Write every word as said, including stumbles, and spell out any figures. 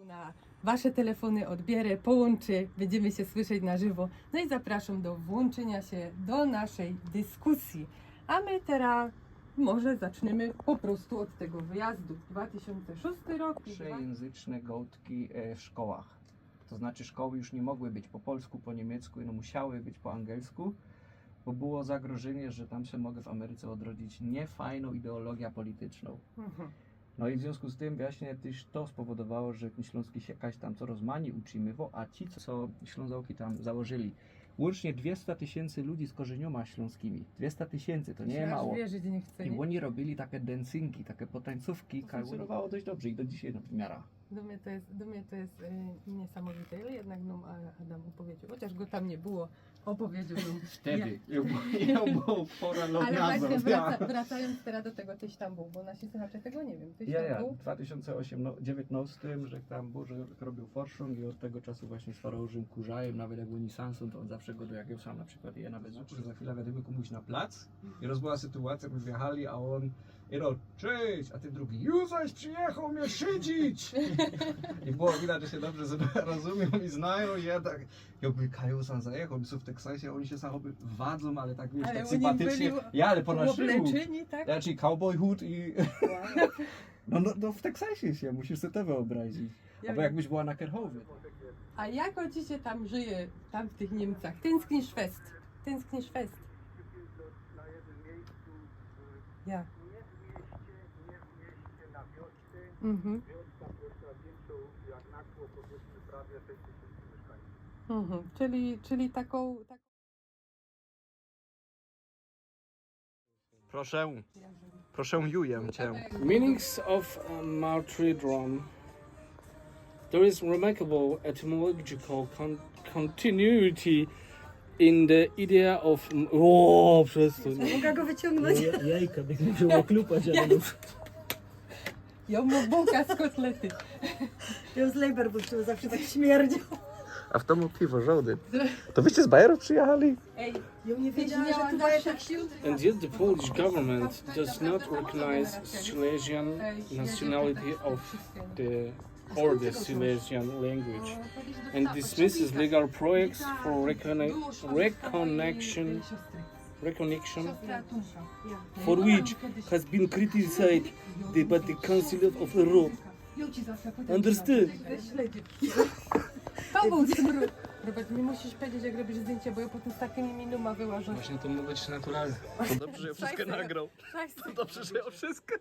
Na wasze telefōny ôdbiere, połōnczy, bydziemy sie słyszeć na żywo. No i zapraszōm do włōnczyniŏ sie do naszyj dyskōsje. A my terŏz może zacznymy po prostu ôd tego wyjazdu. Dwa tysiōnce szōsty rok. I dwa- Trzejynzyczne gŏdki e, w szkołach. To znaczy szkoły już nie mogły być po polsku, po niemiecku, no musiały być po angielsku, bo było zagrożenie, że tam się może w Ameryce odrodzić niefajną ideologię polityczną. Mhm. No i w związku z tym właśnie też to spowodowało, że ten śląski się jakaś tam coraz mniej utrzymywał, a ci, co Ślązoki tam założyli, łącznie dwieście tysięcy ludzi z korzenioma śląskimi. Dwieście tysięcy, to nie Się aż mało. Wierzyć nie chce, I nie? Oni robili takie dancyngi, takie potańcówki, To są kajłowało dość dobrze i do dzisiaj no, w miarę. Dla mnie to jest, dla mnie to jest y, niesamowite, ile jednak nam A- Adam opowiedział, chociaż go tam nie było, opowiedział nam. Wtedy. Ja był, ja był pora Ale lotniarzem, właśnie ja. wraca, wracając teraz do tego, tyś tam był, bo nasi słuchacze tego nie wiem. Tyś Ja, tam ja, był? w dwa tysiące osiemnastym, dziewiętnastym, że tam Boże robił forszung i od tego czasu właśnie z Farożym Kurzajem, nawet jak oni sam są, to on zawsze go do jakiegoś tam na przykład je nawet że za chwilę wiadomo komuś na plac i rozbyła sytuacja, my wjechali, a on Iro, cześć, a ty drugi, już zaś przyjechał mnie szydzić! I było widać, że się dobrze z- rozumią i znają i ja tak, jakby Kaju sam zajechał, my są w Teksasie, oni się samochody wadzą, ale tak wiesz, Ale tak oni sympatycznie. Byli Ja, ale po naszemu. Obleczeni, tak? Znaczy cowboy hood i... Wow. No, no, no w Teksasie się, musisz sobie to wyobrazić. Ja Albo wiem. Jakbyś była na Kerhowie. A jak ci się tam żyje, tam w tych Niemcach? Tęsknisz fest. Tęsknisz fest. Ja. Mhm. Mhm. Czyli, czyli taką, taką Proszę, proszę Juję cię. Meanings of uh, martyrdom. There is remarkable etymological con- continuity in the idea of. O, przez to. Mogę go wyciągnąć. Ja- Jajka, bym musiał klupać, ale już. Ja mu bułka z kotlety. Ja z Leiber, bo to zawsze tak śmierdział. A w domu piwo, żołdy. To wyście z Bajerów przyjechali? Ej, Ja nie wiedziałam, że wiedziałam tu zawsze jest wśród And yet the Polish government does not recognize Silesian nationality of the or the Silesian language and dismisses legal projects for recogni- recognition recognition for which has been criticized the, by the Council of Europe. Understood? To był smród. Robert, nie musisz powiedzieć, jak robisz zdjęcia, bo ja potem z takimi minuma wyłażę. Właśnie to mogło być naturalne. To dobrze, że ja wszystko nagrał. To dobrze, że ja wszystko.